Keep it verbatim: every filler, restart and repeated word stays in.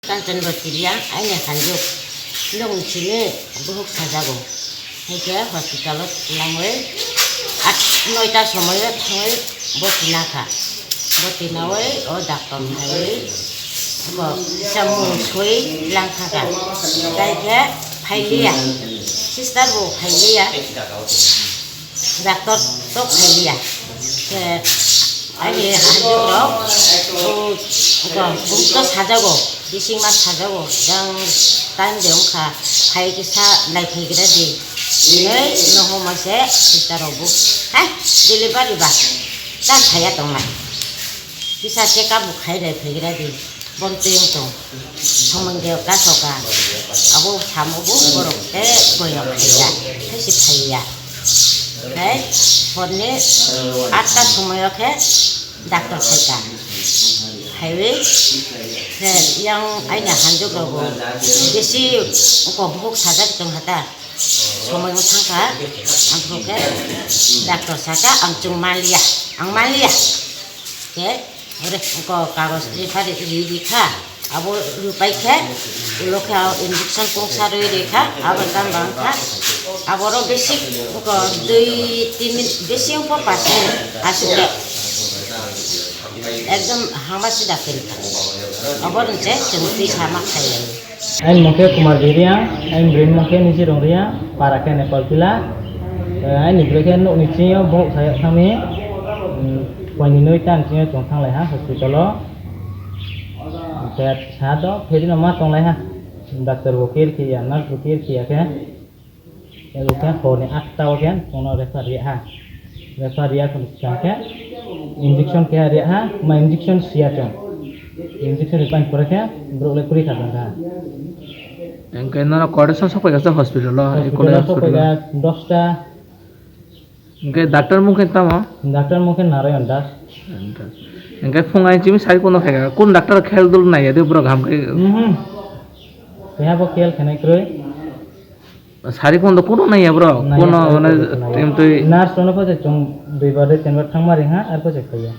Kanchanbati Reang, aini hanjuk. Nwng chini buhuk sajago. Haikhe hospital o langwi at noita somoio thangwi boti nakha. Boti nawi o doctor phaiwi bo chamung sui langkha ka. Tei khe phailiya. Sister bo phailiya. Doctor to phailiya. Khe aini hanjukrok, o, o, buhuk to sajago, bisingma sajago, jang time de wngkha, phai kisa naiphaigra di. Hinwi nohor maise sister rok bo, hai, delivery ba, ta phaiya tongnai. Kisa check up bo khai naiphaigra di. Bon twi wng tong. Samung de kasoka. Abo samo bo borok tei boyok khaiya. Tei si phaiya. Tei horni atta somoyo khe doctor khaika. Khaiwi khe yang aina hanjok rogo bisi uko buhuk sajak tong hata. Somoi wng thangkha. Ang khe doctor saka ang chwng manliya. Ang manliya. Khe ore ko kagoj ri phari ri ri kha, abo rwpai khe ulo khe o injection kungsa rwi ri kha, abo tamo bang kha, aboro bisi ko dui tin minute bisi wng kha, pas minute aswk le ekdom hama sida khe ri kha, abo rwng se chwng twi sama khai lai. Aini mung khe Kumar Reang, aini bwrwi mung khe Niji Rong Reang, para khe Nepal Tila. Eh, aini bwrwi khe nukni chingo bohok sayok thangni, mm, poini noi tan chingo chwng thanglai ha hospital o. Onkhe sa do, phaidi no ma tonglai ha. Doctor bo care khiya, nurse bo care khiya khe. Ego khe horni atta o khe bono refer riya ha. Refer riya khun khe injection khe riya ha, ma injection siya chwng. Injection ripai pore khe borok le kwrwi kha jang kha. Hwnkhe nono kotor song sokphaikha hospital o? Hospital o sokphaikha dosta. Hwnkhe doctor mung khe tamo? Doctor mung khe Narayan Das. Hwnkhe phung ai chimi sai kuno khaikha. Kun doctor khel dul naiya de borok ham khe? Mhm. Keha bo khel khenai kwrwi. Sari kono kono naiya bro, naiya, kono sari mane kono naiya. Tem twi. Nurse rono pose chwng dui bar de tin bar thangma ring ha, ar pose khaiya.